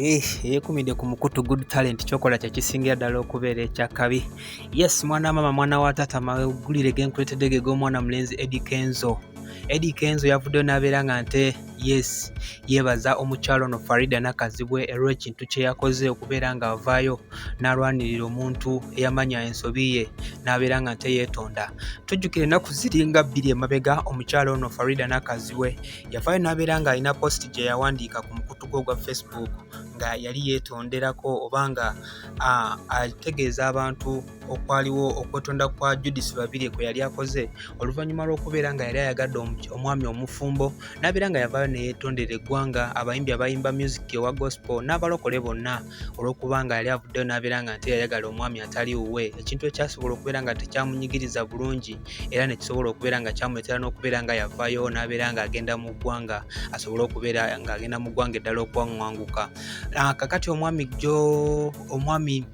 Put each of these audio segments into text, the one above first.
Eh, eyekumidde ku mukutu Good Talent, kyokola kyekisingira ddala okubeera ekyakabi. Yes, mwana mama, mwana wa taata, mawulire genkuleetedde ge g'omwana mulenzi Eddy Kenzo. Eddy Kenzo yavuddeyo n'abeera nga nte yes yeebaza omukyalo ono Farida Nakazibwe olw'ekintu kye yakoze okubeera ng'avaayo n'alwanirira omuntu eyamanya ensobi ye n'abeera nga nte yeetonda. Tujjukira ennaku ziringa 2 emabega omukyalo ono Farida Nakazibwe yavaayo n'abeera ng'alina post gye yawandiika ku mukutu gwe ogwa Facebook nga yali yeetonderako oba nga ategeeza abantu okwaliwo okwetonda kwa Judith Babirye kwe yali akoze oluvannyuma lw'okubeera nga yali ayagadde omwami omufumbo, n'abeera nga yavaayo ne yeetondera eggwanga, abayimbi abayimba music owa gospel n'abalokole bonna, olw'okuba nga yali avuddeyo n'abeera nga nte yayagala omwami atali wuwe, ekintu ekyasobola okubeera nga tekyamunyigiriza bulungi era ne kisobola okubeera nga kyamuleetera n'okubeera nga yavaayo n'abeera ng'agenda mu ggwanga, asobole okubeera ng'agenda mu ggwanga eddala okwaŋŋanguka. Kakati omwami jo omwami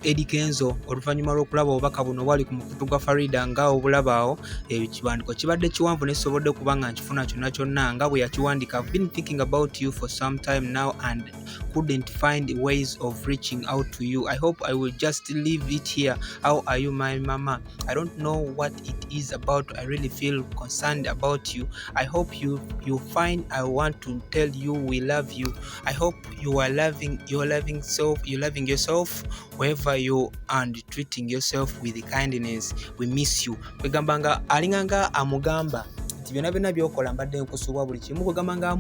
Eddy Kenzo oluvannyuma lw'okulaba obubaka buno obwali ku mukutu gwa Farida nga obulaba awo, ekiwandiiko kibadde kiwanvu naye sisobodde kuba nga nkifuna kyonna kyonna nga bwe yakiwandiika: "I've been thinking about you for some time now and couldn't find ways of reaching out to you. I hope I will just leave it here. How are you, my mama? I don't know what it is about. I really feel concerned about you. I hope you fine. I want to tell you we love you. I hope you are loving self you loving yourself wherever you and treating yourself with kindness. We miss you." Kwegamba nga alinga nga amugamba nti byonna byonna by'okola mbadde nkusubwa buli kimu, kwegamba nga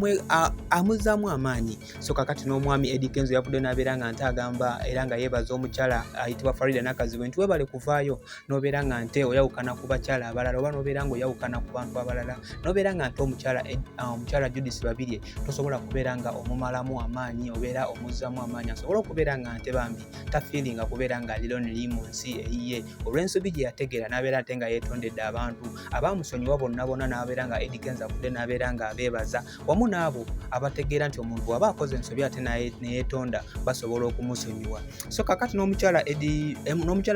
amuzzaamu amaanyi. So kakati n'omwami Eddy Kenzo yavudde n'abeera nga nte agamba era nga yeebaza omukyala ayitibwa Farida Nakazibwe nti weebale kuvaayo n'obeera nga nte oyawukana ku bakyala abalala oba n'obeera nga oyawukana ku bantu abalala, n'obeera nga nte omukyala Judith Babirye tosobola kubeera nga omumalamu amaanyi, obeera omuzzaamu amaanyi asobole okubeera nga nte bambi tafiiringa kubeera nga ali lonely mu nsi eyiye, olw'ensobi gye yategeera n'abeera ate nga yeetondedde abantu abaamusonyiwa bonna bonna, n'abeera nga Eddy Kenzo avudde n'abeera nga abeebaza wamu n'abo abategeera nti omuntu bw'aba akoze ensobi ate ne yeetonda basobola okumusonyiwa. So kakati n'omukyala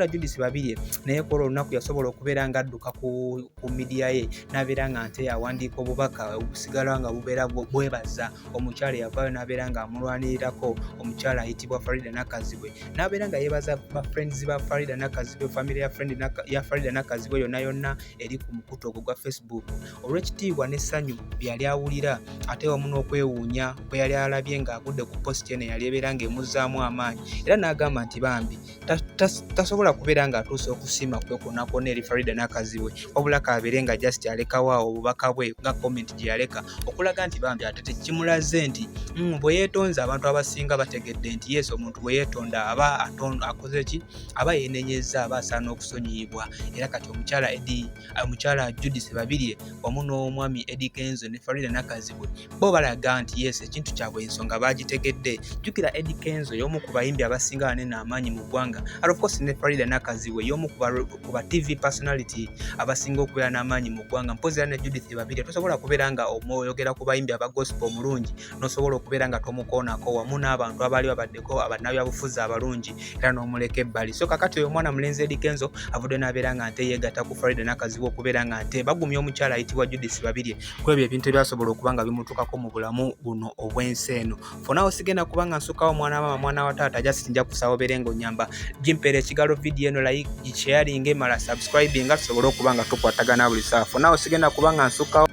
Judith Babirye naye ku olwo olunaku yasobola okubeera ng'adduka ku media ye n'abeera nga nte awandiika obubaka obusigala nga bubeera bwebaza omukyala eyavaayo n'abeera ng'amulwanirirako, omukyala ayitibwa Farida Nakazibwe, n'abeera nga yeebaza ba friends ba Farida Nakazibwe, family ya friend ya Farida Nakazibwe yonna yonna eri ku mukutu ogwo gwa Facebook, olw'ekitiibwa n'essanyu bye yali awulira ate wamu n'okwewuunya kwe yali alabye ng'agudde ku post eno eyali ebeera ng'emuzzaamu amaanyi, era n'agamba nti bambi tasobola kubeera ng'atuusa okusiima kwe kwonna kwonna eri Farida Nakazibwe, wabula k'abeere nga just alekawo awo obubaka bwe nga comment gye yaleka okulaga nti bambi ate tekimulaze nti bwe yeetonze abantu abasinga bategedde nti yes, omuntu bwe yeetonda aba akoze ki, aba yeenenyezza, aba asaana okusonyiyibwa. Era kati omukyala Judith Babirye wamu n'omwami Eddy Kenzo ne Farida Nakazibwe bo balaga nti yes, ekintu kyabwe ensonga baagitegedde. Jjukira Eddy Kenzo y'omu ku bayimbi abasinga abanene amaanyi mu ggwanga, and of course ne Farida Nakazibwe y'omu ku ba TV personality abasinga okubeera n'amaanyi mu ggwanga, mpozi era ne Judith Babirye tosobola kubeera nga omwoyogera ku bayimbi aba gospel omulungi n'osobola okubeera nga tomukoonako, wamu n'abantu abaali babaddeko abannabyabufuzi abalungi era n'omuleka ebbali. So kakati oyo omwana mulenzi Eddy Kenzo avudde n'abeera nga nte yeegatta ku Farida Nakazibwe okubeera nga nte bagumya omukyala ayitibwa Judith Babirye ku ebyo ebintu ebyasobola okuba nga bimutuukako mu bulamu buno obw'ensi eno. For now sigenda kuba nga nsukawo, mwana mama, mwana wa taata, just nja kusaba obeere ng'onyamba gimpeera ekigalo video eno, like, gisharinge, mala subscribe nga tusobole okuba nga tukwatagana buli ssaawa. For now sigenda kuba nga nsukawo.